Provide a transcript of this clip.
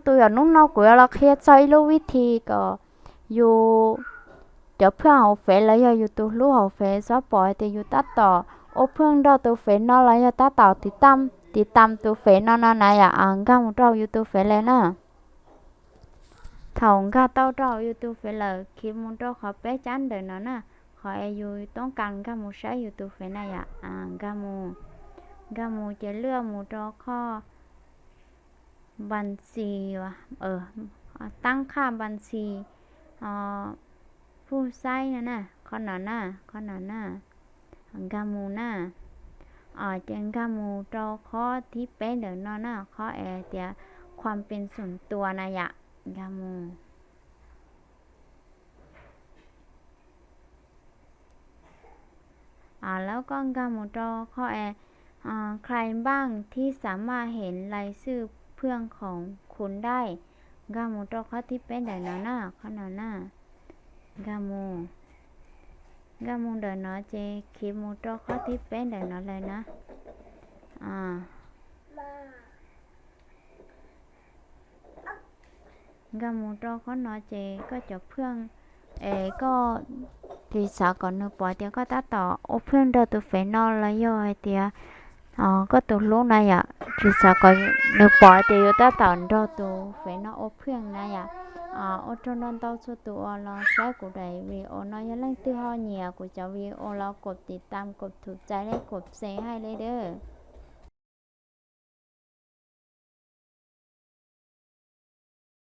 tus yom, hnub no kuv yuav los qhia txog ib lub vib thi kom yus cov phooj ywg hauv fev los yog yus tus hlub hauv fev txhob pom hais tias yus tab tom ua phooj nrog tus fev no los yog tab tom tiv tam, tiv tam tus fev no no na yom. Nkag mus rau yus tus fev lawm na. Thaum nkag tau rau yus tus fev lawm, khiv mus rau qhov peb cab ntawm no na, qhov es yus toob kas nkag mus saib yus tus fev na yom. Nkag mus, nkag mus ces lwaj mus rau qhov npas ntxis, tab qhaj npas ntxis, phuj xaib no na, qhov no na, qhov no na, nkag mus na. Ces nkag mus rau qhov thib peb ntawm no na, qhov es tias ความเป็นส่วนตัว na yom. Nkag mus Lawv koj nkag mus rau qhov es ใครบ้างที่สามารถเห็นรายชื่อเพื่อนของคุณได้ nkag mus rau qhov thib peb ntawm no na, qhov no na. Nkag mus, nkag mus ntawm no ces khiv mus rau qhov thib peb ntawm no lawm na. Nkag mus rau qhov no ces koj cov phooj, es koj tsis xav kom nws pom tias koj tab tom ua phooj nrog tus fev no los yog hais tias koj tus hlub na yom, tsis xav kom nws pom tias yus tab tom nrog tus fev no ua phooj na yom. Ua tsaug ntau ntau txhua tus uas los saib kuv daim video no, yog leej twg ho nyiam kuv cov video los kov tiv tam, kov thum cais le, kov xe hais le dab